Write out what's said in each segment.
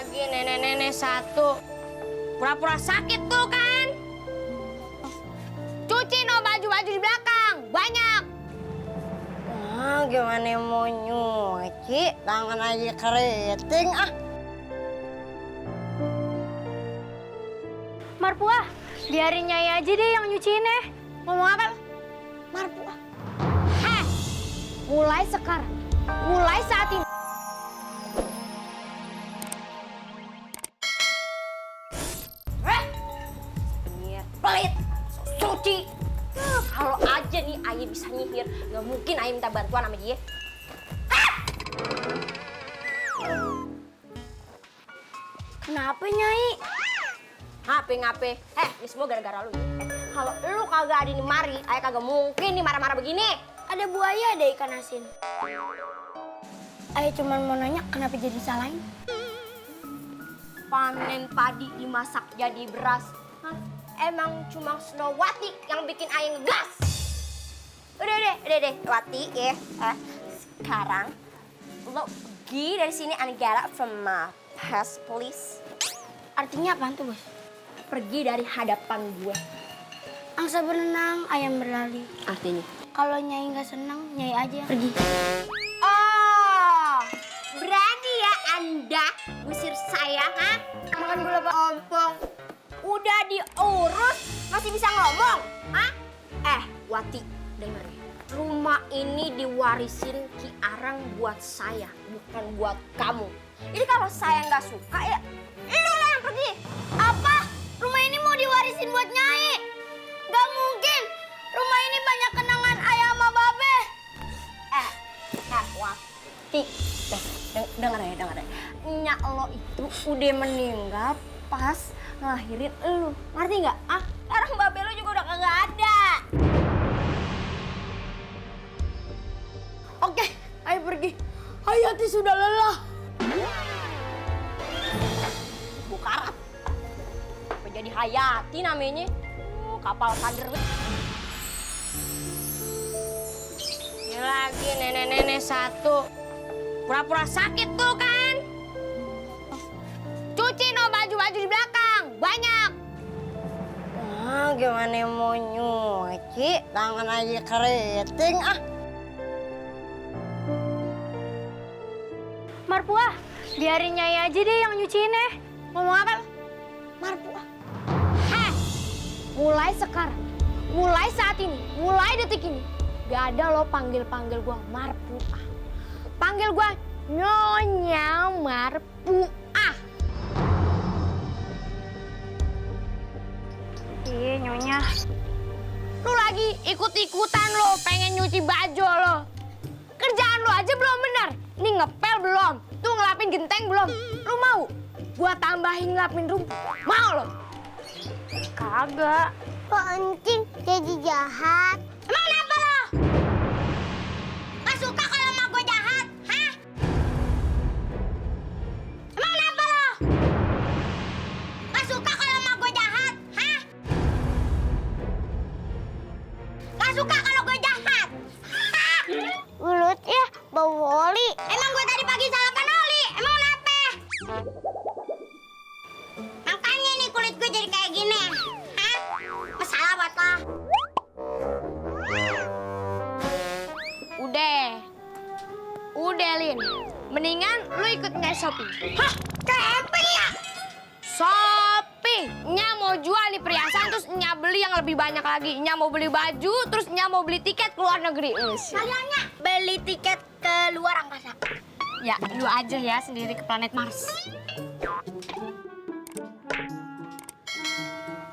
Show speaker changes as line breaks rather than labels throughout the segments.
lagi nenek-nenek satu. Pura-pura sakit tuh kan. Cuci no baju-baju di belakang. Banyak.
Gimana mau nyuci? Tangan aja keriting
Marpuah, biarin Nyai aja deh yang nyuciin ya.
Ngomong apa? Marpuah. Mulai sekarang, mulai saat ini. Pelit, suci. Kalau aja nih Ayah bisa nyihir, nggak mungkin Ayah minta bantuan sama dia.
Kenapa Nyai?
Ngape? Ini semua gara-gara lu. Kalau lu kagak ada di mari, Ayah kagak mungkin nih marah-marah begini.
Ada buaya, ada ikan asin. Ayah cuma mau nanya kenapa jadi salahin?
Panen padi dimasak jadi beras. Hah? Emang cuma Snowati yang bikin Ayah ngegas. Udah deh, Wati ya. Sekarang lo pergi dari sini and get out from my house, please.
Artinya apaan tuh, Bos?
Pergi dari hadapan gue.
Angsa berenang, ayam berlari.
Artinya?
Kalau Nyai nggak senang, Nyai aja yang pergi.
Oh, berani ya Anda ngusir saya, ha? Makan gula ompong. Udah diurus, masih bisa ngomong, ha? Wati, denger ya. Rumah ini diwarisin Ki Arang buat saya, bukan buat kamu. Jadi kalau saya nggak suka ya, lu lah yang pergi.
Apa? Rumah ini mau diwarisin buat Nyai? Gak mungkin. Rumah ini banyak kenangan ayah sama babe.
Wati, denger ya. Nyak lo itu udah meninggal pas ngelahirin elu. Ngerti nggak? Sekarang babe lo juga udah kagak ada.
Oke, ayo pergi. Hayati sudah lelah.
Bukarat. Apa jadi Hayati namanya? Kapal kader. Ini lagi nenek-nenek satu. Pura-pura sakit tuh kan. Cuci no baju-baju di belakang. Banyak.
Gimana mau nyuci? Tangan aja keriting
Marpuah, biarin Nyai aja deh yang nyuciin ya.
Ngomong apa? Marpuah. Mulai sekarang, mulai saat ini, mulai detik ini, gak ada lo panggil-panggil gua Marpuah. Panggil gua Nyonya Marpuah.
Iya, Nyonya.
Lu lagi ikut-ikutan lo, pengen nyuci baju lo. Kerjaan lo aja belum benar. Ini ngepel belum, tuh ngelapin genteng belum. Lu mau? Gua tambahin ngelapin rumput. Mau lo?
Kagak.
Kok Encing jadi jahat?
Emang kenapa lo? Gak suka kalau emak gue jahat? Hah? Emang kenapa lo? Gak suka kalau emak gue jahat? Hah? Gak suka kalau gue jahat?
Mulutnya bau oli.
Emang gue tadi pagi sarapan oli? Emang kenapa? Makanya nih kulit gue jadi kayak gini. Hah? Masalah buat lo. Udah, Lin. Mendingan lu ikut nge shopping. Hah? Camping ya? Shopping. Nya mau jual nih perhiasan, terus Nya beli yang lebih banyak lagi. Nya mau beli baju, terus Nya mau beli tiket ke luar negeri.
Kaliannya beli tiket ke luar angkasa.
Ya, lu aja ya sendiri ke planet Mars.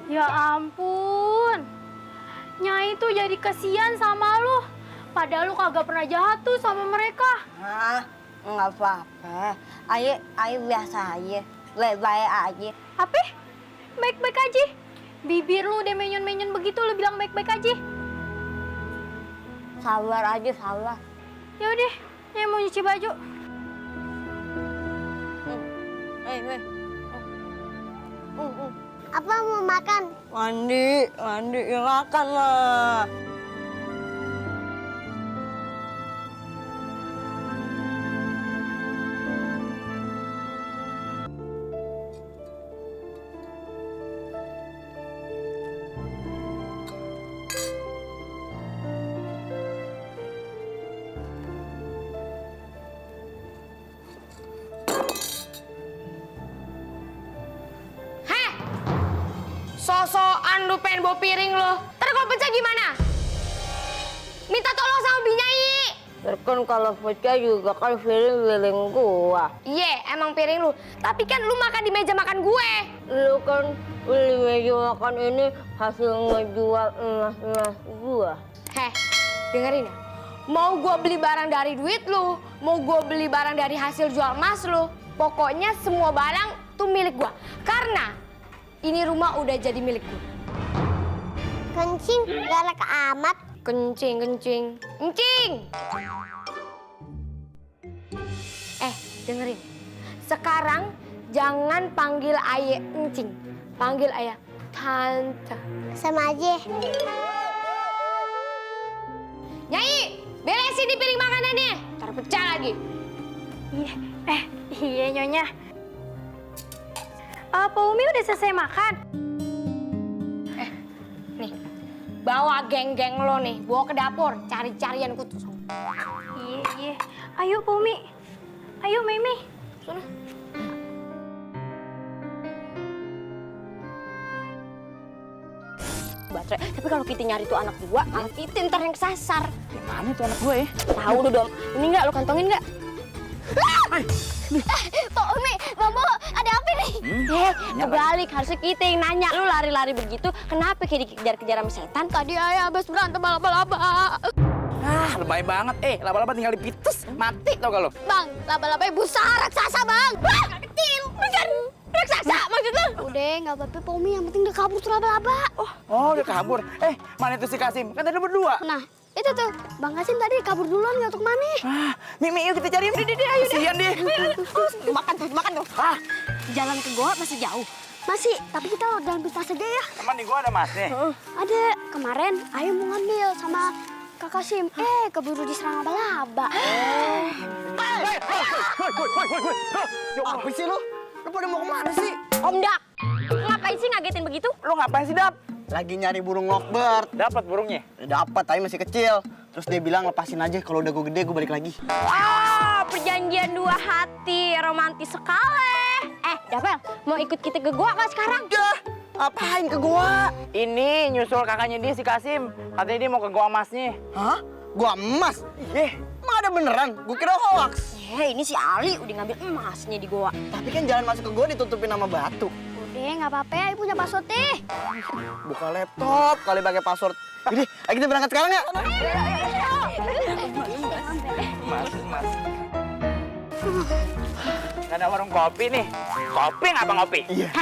Ya ampun. Nyai tuh jadi kasihan sama lu. Padahal lu kagak pernah jahat tuh sama mereka.
Nggak apa-apa. Ayo biasa aja. Baik-baik aja.
Apa? Baik-baik aja. Bibir lu udah menyon-menyon begitu, lu bilang baik-baik aja.
Sabar aja, sabar.
Ya udah, Nyai mau nyuci baju.
Apa mau makan?
Mandi, ya makan lah.
lu pengen bawa piring lu. Ntar kalau pecah gimana? Minta tolong sama Binyai.
Kan kalau pecah juga kan piring gua.
Iya, emang piring lu. Tapi kan lu makan di meja makan gue.
Lu kan beli meja makan ini hasil ngejual emas gua.
Heh, dengerin ya. Mau gue beli barang dari duit lu, mau gue beli barang dari hasil jual emas lu, pokoknya semua barang tuh milik gue. Karena ini rumah udah jadi milik gue.
Kencing galak amat.
Kencing. Dengerin. Sekarang jangan panggil ayah encing. Panggil ayah tante.
Sama aja.
Nyai, beresin di piring makanannya. Ntar pecah lagi.
Iya Nyonya. Pak Umi udah selesai makan?
Nih, bawa geng-geng lo nih, bawa ke dapur, cari-carian kutus.
Iya. Ayo Pak Umi. Ayo Mimi.
Sana. Baterai. Tapi kalau kita nyari tuh anak gua, anak kita ntar yang kesasar.
Mana tuh anak gue ya?
Tahu lu dong. Ini enggak lo kantongin enggak?
Pak Umi, Bambu, ada apa nih?
Kebalik, harusnya kita yang nanya. Lu lari-lari begitu, kenapa kayak dikejar-kejar sama setan? Tadi ayah habis berantem laba-laba.
Lebay banget. Laba-laba tinggal dipites, mati tau gak lo?
Bang, laba-laba busa raksasa, Bang. Kecil, bukan raksasa maksud lu.
Udah, nggak apa-apa Pak Umi, yang penting dia kabur tuh laba-laba.
Oh, udah kabur. Mana itu si Kasim? Kan tadi berdua.
Nah, itu tuh, Bang Kasim tadi kabur duluan nggak untuk mana?
Mimi, yuk kita cari. Ayo deh. Kasihan deh.
Makan tuh. Jalan ke goa masih jauh.
Masih, tapi kita dalam pita saja ya.
Teman di gua ada masnya.
Ada, kemarin Ayu mau ngambil sama Kak Kasim. Keburu diserang laba-laba.
Apa sih lo? Lo pada mau kemana sih?
Om Dak, ngapain sih ngagetin begitu?
Lo ngapain sih, Dap?
Lagi nyari burung lovebird.
Dapat burungnya.
Dapat, tapi masih kecil. Terus dia bilang lepasin aja, kalau udah gue gede gue balik lagi.
Perjanjian dua hati, romantis sekali. Dapel, mau ikut kita ke gua nggak sekarang?
Apain ke gua?
Ini nyusul kakaknya dia si Kasim. Katanya dia mau ke gua emasnya.
Hah? Gua emas? Emang ada beneran? Gue kira hoax.
Ini si Ali udah ngambil emasnya di goa.
Tapi kan jalan masuk ke gua ditutupin sama batu.
Udah, nggak apa-apa ya, Ibu punya password deh.
Buka laptop kali pakai password. Jadi, ayo kita berangkat sekarang ya?
Mas. Gak ada warung kopi nih. Kopi nggak Bang Kopi?
Iya.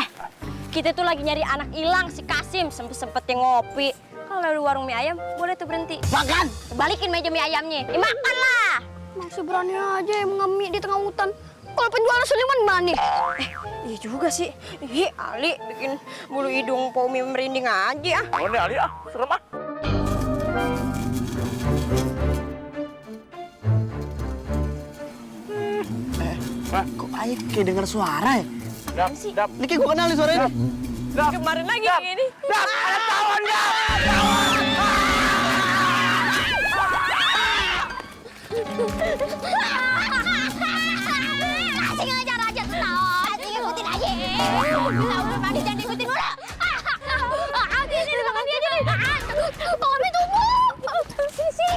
Kita tuh lagi nyari anak hilang si Kasim, sempet-sempetnya ngopi. Kalau di warung mie ayam, boleh tuh berhenti.
Makan!
Balikin meja mie ayamnya. Makan lah!
Masih berani aja yang mengambil di tengah hutan. Kalau penjual Suliman mana?
Iya juga sih. Ali bikin bulu hidung Pomi merinding aja.
Udah Ali serem ah.
Kok Ayu kayak denger suara ya?
Dap.
Ini kayak gue kenal nih suaranya.
Dap.
Kemarin lagi kayak gini.
Dap, ada tawon, Dap.
Asing ngejar aja terus. Asing ikutin aja. Udah mandi jangan ikutin mulu. Ini makan dia aja nih. Pomi tunggu. Sisi.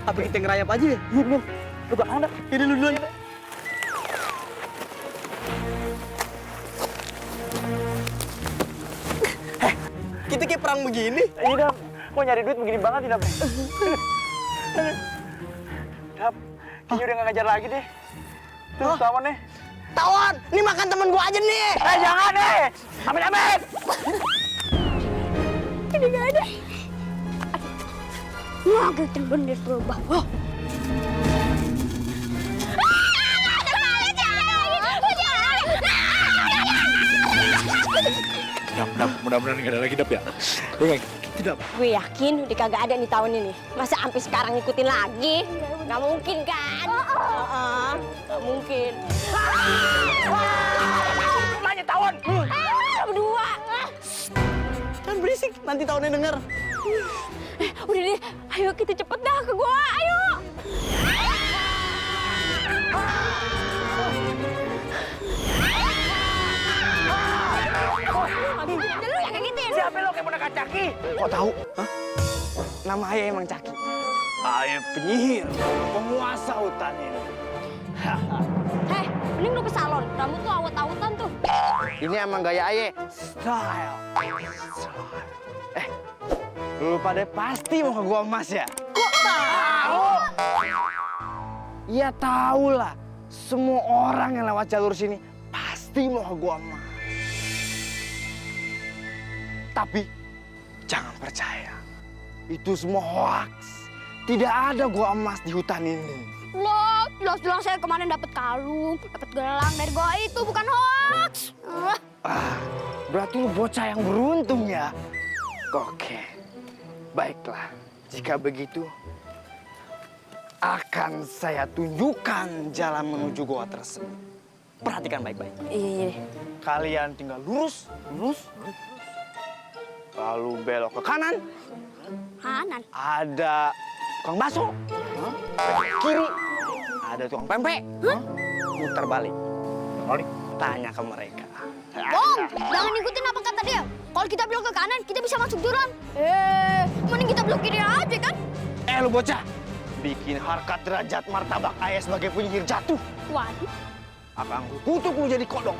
Apa kita ngerayap aja ya?
Lu belakang dah.
Ini lu duluan. Kita kayak perang begini.
Iya, Dap. Kok nyari duit begini banget sih, Dap? Dap, kayaknya udah nggak ngejar lagi deh. Tuh, tawon nih.
Tawon, ini makan temen gua aja nih.
Jangan deh. Amit.
Ini nggak ada. Wah, gitu bener berubah.
Dap, mudah-mudahan nggak ada lagi, Dap ya. Tidak.
Gue yakin udah kagak ada nih tahun ini. Masa sampai sekarang ngikutin lagi? Nggak mungkin kan? Nggak mungkin.
Rumahnya tawon.
Berdua.
jangan berisik, nanti tahunnya denger.
Udah deh, ayo kita cepet dah ke gua, ayo.
Lu yang ngagetin.
Siapa lo kayak ponakan Caki?
Kok tahu? Hah? Nama ayah emang Caki.
Ayah penyihir, penguasa hutan ini.
Heh, mending lu ke salon, rambut tuh awet-awetan tuh.
Ini emang gaya ayah.
Style.
Lu pada pasti mau ke gua emas ya?
Kok tahu?
Iya tahu lah. Semua orang yang lewat jalur sini pasti mau ke gua emas. Tapi jangan percaya. Itu semua hoax. Tidak ada gua emas di hutan ini.
Loh, jelas-jelas saya kemarin dapat kalung, dapat gelang dari gua itu, bukan hoax.
Berarti lu bocah yang beruntung ya? Oke, baiklah. Jika begitu, akan saya tunjukkan jalan menuju goa tersebut. Perhatikan baik-baik.
Iya.
Kalian tinggal lurus. Lalu belok ke kanan.
Kanan.
Ada tukang bakso. Kiri ada tukang pempek. Putar balik. Tanya ke mereka.
Om, jangan ikutin apa kata dia. Kalau kita belok ke kanan, kita bisa masuk jurang. Mending kita belok kiri aja kan?
Lu bocah, bikin harkat derajat martabak ayah sebagai penyihir jatuh.
Waduh.
Akan kutup lu jadi kodong.